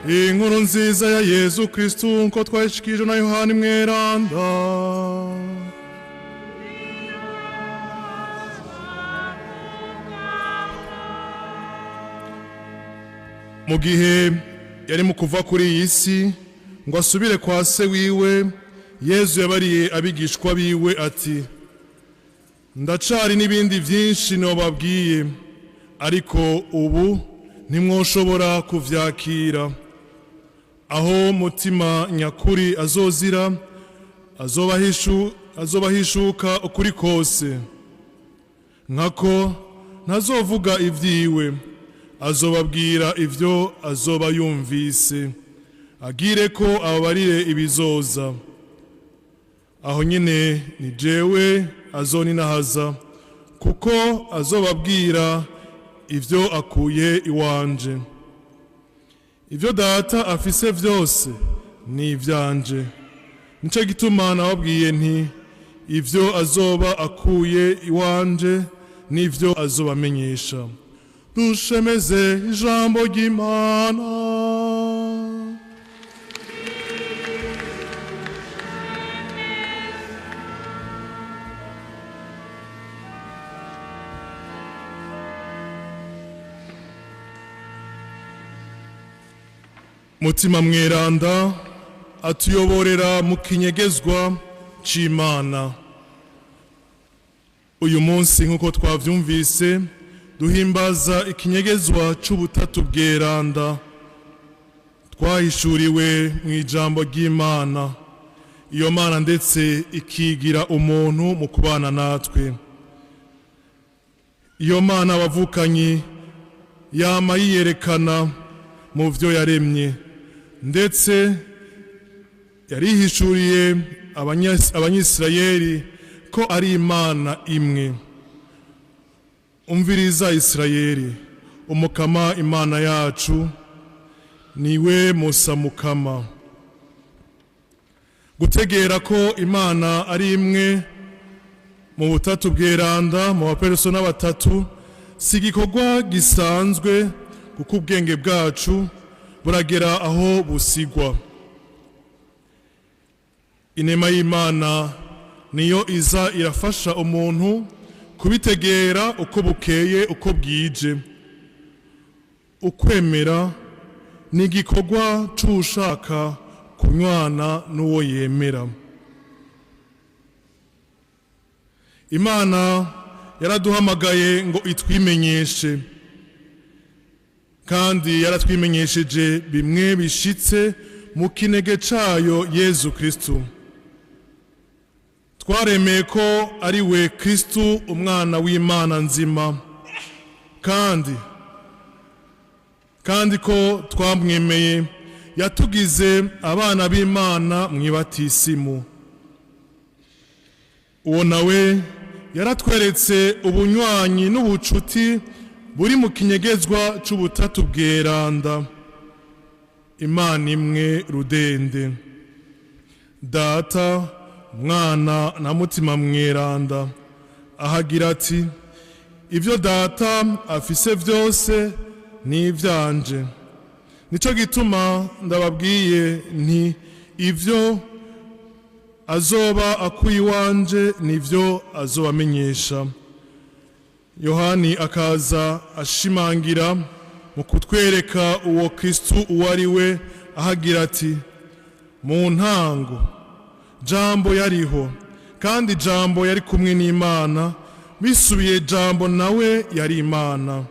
Inkuru nziza ya Yezu Kristu nko twayishikije na Yohani Mweranda. Mu gihe yari mu kuva kuri iyi si ngo asubire kwa se wiwe, Yezu yabariye abigishwa biwe ati: "Ndacari n'ibindi byinshi nobabwiye, ariko ubu ntimwoshobora kuvyakira. Aho Mutima nyakuri azozira, azobahishuka ukuri kose. Nkako ntazovuga ibyiwe, azobabwira ivyo azoba yumvise, agire ko ababarire ibizoza. Aho nyine ni jewe azoninahaza, kuko azobabwira ivyo akuye iwanje. Ivyo Data afise vyose ni ivyanje. Nico gituma nababwiye nti: ivyo azoba akuye iwanje n'ivyo azobamenyesha." Dushemeze ijambo ry'Imana. Mutima Mweranda atuyoborera mu kinyegezwa c'Imana. Uyu munsi, nk'uko twavyumvise, duhimbaza ikinyegezwa c'Ubutatu Bweranda twahishuriwe mu ijambo ry'Imana, iyo Mana ndetse ikigira umuntu mu kubana natwe. Iyo Mana, abavukanyi, yama yiyerekana mu vyo yaremye, ndetse yarihishuriye Abanyisirayeli ko ari Imana imwe. "Umviriza Isirayeli, Umukama Imana yacu niwe musa Mukama." Gutegera ko Imana ari imwe mu Butatu Bweranda, mu baperesona batatu, si igikorwa gisanzwe, kuko ubwenge bwacu buragera aho busigwa. Inema y'Imana niyo iza irafasha umuntu kubitegera uko bukeye, uko bwije. Ukwemera ni igikorwa c'ushaka kunywana n'uwo yemera. Imana yaraduhamagaye ngo itwimenyeshe, kandi yaratwimenyesheje bimwe bishitse mu kinege cayo Yezu Kristu. Twaremeye ko ari we Kristu, umwana w'Imana nzima, kandi ko twamwemeye yatugize abana b'Imana mw'ibatisimu. Uwo nawe yaratweretse ubunywanyi n'ubucuti buri mu kinyegezwa c'Ubutatu Bweranda, Imana imwe rudende, Data, Mwana na Mutima Mweranda, ahagira ati: "Ibyo Data afise byose ni ibyanje. Nicyo gituma ndababwiye nti: ibyo azoba akuye iwanje nibyo azobamenyesha." Yohani akaza ashimangira mu kutwereka uwo Kristu uwo ari we, ahagira ati: "Mu ntango Jambo yariho, kandi Jambo yari kumwe n'Imana, bisubiye Jambo nawe yari Imana."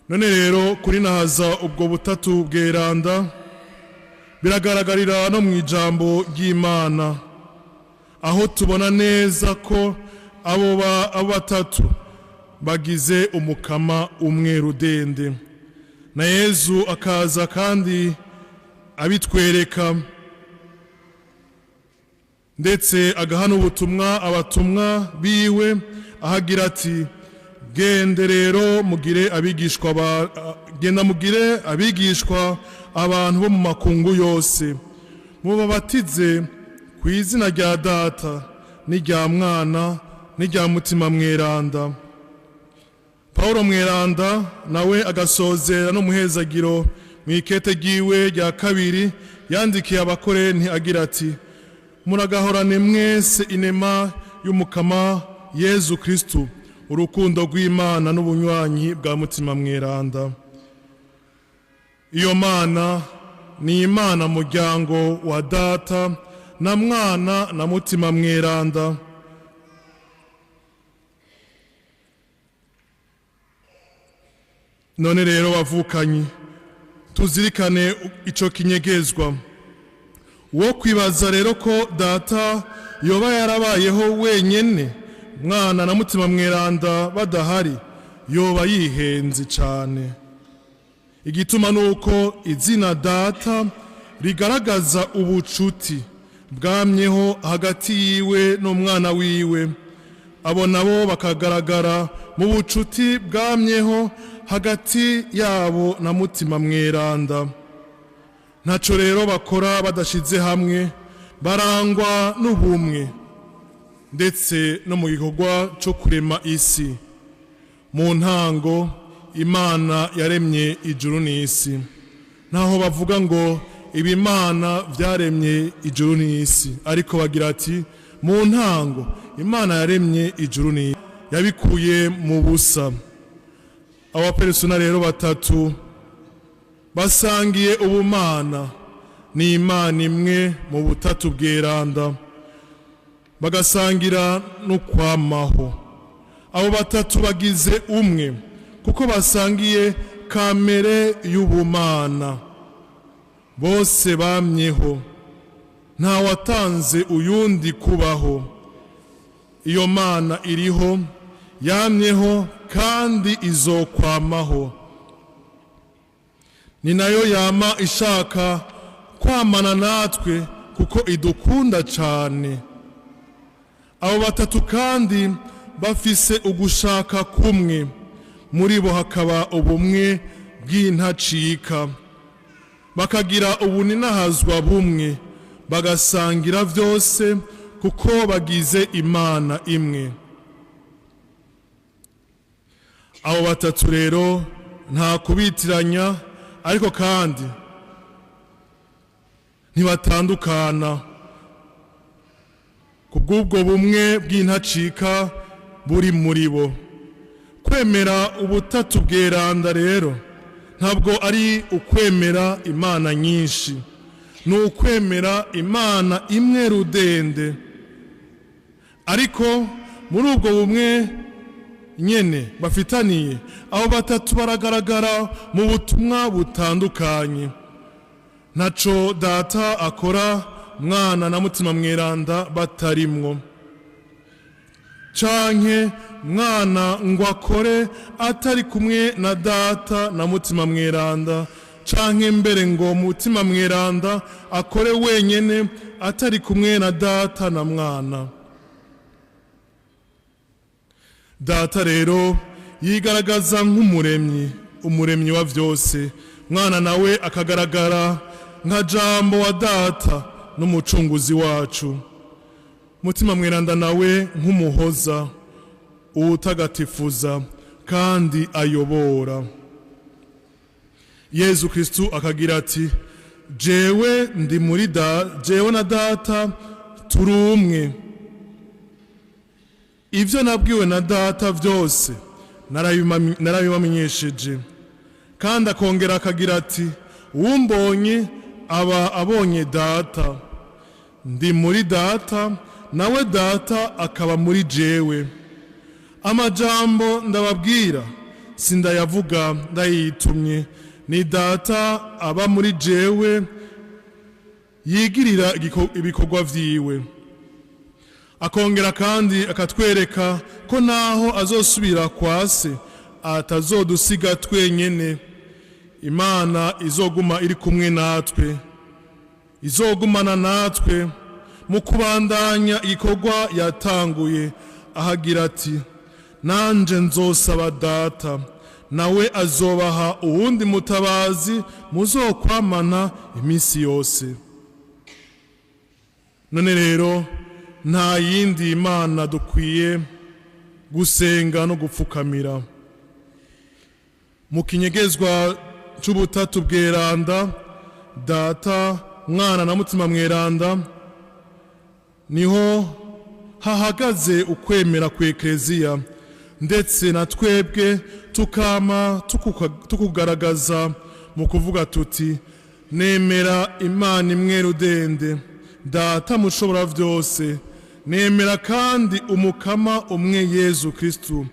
None rero, kuri nahaza ubwo Butatu Bweranda biragaragarira no mu ijambo ry'Imana, aho tubona neza ko abo batatu bagize Umukama umwe rudende. Na Yezu akaza kandi abitwereka, ndetse agaha ubutumwa abatumwa biwe, ahagira ati: "Gende rero mugire abigishwa genda mugire abigishwa abantu bo mu makungu yose, mubabatize ku izina rya Data n'irya Mwana n'irya Mutima Mweranda." Paul Mweranda nawe agasozera n'umuhezagiro. Mu ikete ryiwe rya kabiri yandikiye Abakorenti agira ati: "Muragahorane mwese inema y'Umukama Yezu Kristu, urukundo rw'Imana n'ubunywanyi bwa Mutima Mweranda." Iyo Mana ni Imana muryango wa Data na Mwana na Mutima Mweranda. None rero bavukanyi, tuzirikane ico kinyegezwa. Wo kwibaza rero ko Data yoba yarabayeho wenyene, Mwana na Mutima Mweranda badahari, yoba yihenze cane. Igituma nuko izina Data rigaragaza ubucuti bwamyeho hagati yiwe n'umwana wiwe, abo nabo bakagaragara mu bucuti bwamyeho hagati yabo na Mutima Mweranda. Ntaco rero bakora badashize hamwe, barangwa n'ubumwe ndetse no mu gikorwa cyo kurema isi. Mu ntango Imana yaremye ijuru n'isi. Ntaho bavuga ngo ibimana vyaremye ijuru n'isi, ariko bagira ati: "Mu ntango Imana yaremye ijuru n'isi, yabikuye mu busa." Abapersona rero batatu basangiye ubumana, ni Imana imwe mu butatu bweranda, bagasangira no kwamaho. Abo batatu bagize umwe kuko basangiye kamere y'ubumana. Bose bamyeho, nta watanze uyundi kubaho. Iyo Mana iriho, yamyeho kandi izokwamaho. Ni nayo yama ishaka kwamana natwe kuko idukunda cyane. Abo batatu kandi bafise ugushaka kumwe, muri bo hakaba ubumwe bw'intacika, bakagira ubuninahazwa bumwe, bagasangira vyose kuko bagize Imana imwe. Abo batatu rero nta kubitiranya, ariko kandi ntibatandukana kubw'ubwo bumwe bw'intacika buri muri bo. Kwemera ubutatu bweranda rero ntabwo ari ukwemera imana nyinshi, ni ukwemera Imana imwe rudende. Ariko muri ubwo bumwe nyene bafitaniye, abo batatu baragaragara mu butumwa butandukanye. Ntaco Data akora Mwana na Mutima Mweranda batarimwo, canke Mwana ngo akore atari kumwe na Data na Mutima Mweranda, canke mbere ngo Mutima Mweranda akore wenyene atari kumwe na Data na Mwana. Data rero yigaragaza nk'umuremyi, umuremyi wa vyose. Mwana nawe akagaragara nka Jambo wa Data n'umucunguzi wacu. Mutima Mweranda nawe nk'umuhoza, uwutagatifuza kandi ayobora. Yezu Kristu akagira ati: "Jewe ndi muri da, jewe na Data turi umwe. Ivyo nabwiwe na Data vyose narabibamenyesheje." Kandi akongera akagira ati: "Uwumbonye aba abonye Data. Ndi muri Data, nawe Data akaba muri jewe. Amajambo ndababwira sindayavuga ndayitumye, ni Data aba muri jewe yigirira ibikorwa vyiwe." Akongera kandi akatwereka ko naho azosubira kwa Se atazodusiga twenyene. Imana izoguma iri kumwe natwe, izogumana natwe mu kubandanya igikorwa yatanguye, ahagira ati: "Nanje nzosaba Data, nawe azobaha uwundi mutabazi muzokwamana iminsi yose." None rero nta yindi Imana dukwiye gusenga no gupfukamira. Mu kinyegezwa c'ubutatu bweranda, Data, Mwana na Mutima Mweranda, niho hahagaze ukwemera ku Ekleziya, ndetse na twebwe tukama tukugaragaza mu kuvuga tuti: "Nemera Imana imwe rudende, Data mushobora byose, nemera kandi Umukama umwe Yezu Kristu,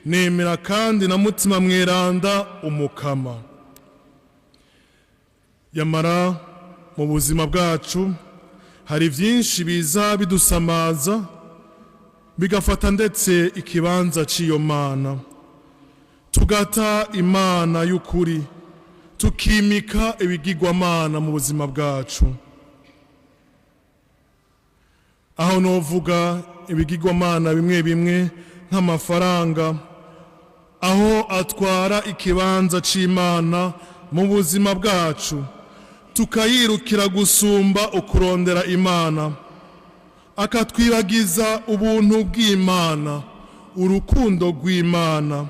nemera kandi na Mutima Mweranda Umukama." Yamara mu buzima bwacu hari byinshi biza bidusamaza, bigafata ndetse ikibanza cy'iyo Mana, tugata Imana y'ukuri, tukimika ibigirwamana mu buzima bwacu. Aho novuga ibigirwamana bimwe bimwe nk'amafaranga, aho atwara ikibanza c'Imana mu buzima bwacu, tukayirukira gusumba ukurondera Imana, akatwibagiza ubuntu bw'Imana, urukundo rw'Imana.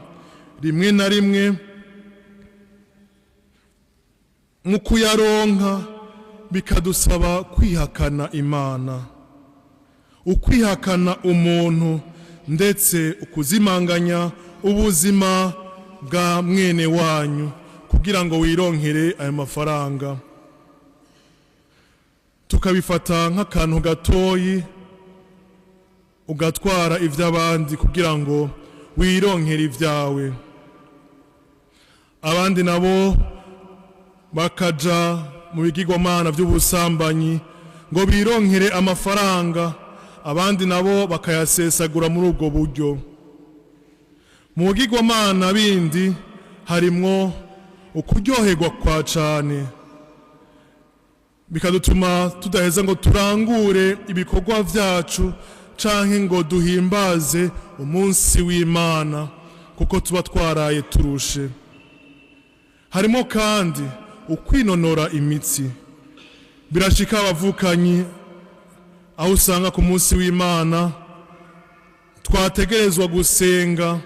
Rimwe na rimwe mu kuyaronka bikadusaba kwihakana Imana, ukwihakana umuntu, ndetse ukuzimanganya ubuzima bwa mwene wanyu kugira ngo wironkere ayo mafaranga. Tukabifata nk'akantu gatoyi, ugatwara iby'abandi kugira ngo wironkere ibyawe. Abandi nabo bakaja mu bigirwamana by'ubusambanyi ngo bironkere amafaranga, abandi nabo bakayasesagura muri ubwo buryo. Mu bigirwamana bindi harimwo ukuryoherwa kwa cane, bikadutuma tudaheza ngo turangure ibikorwa vyacu canke ngo duhimbaze umunsi w'Imana, kuko tuba twaraye turushe. Harimo kandi ukwinonora imitsi. Birashika, abavukanyi, aho usanga ku munsi w'Imana twategerezwa gusenga.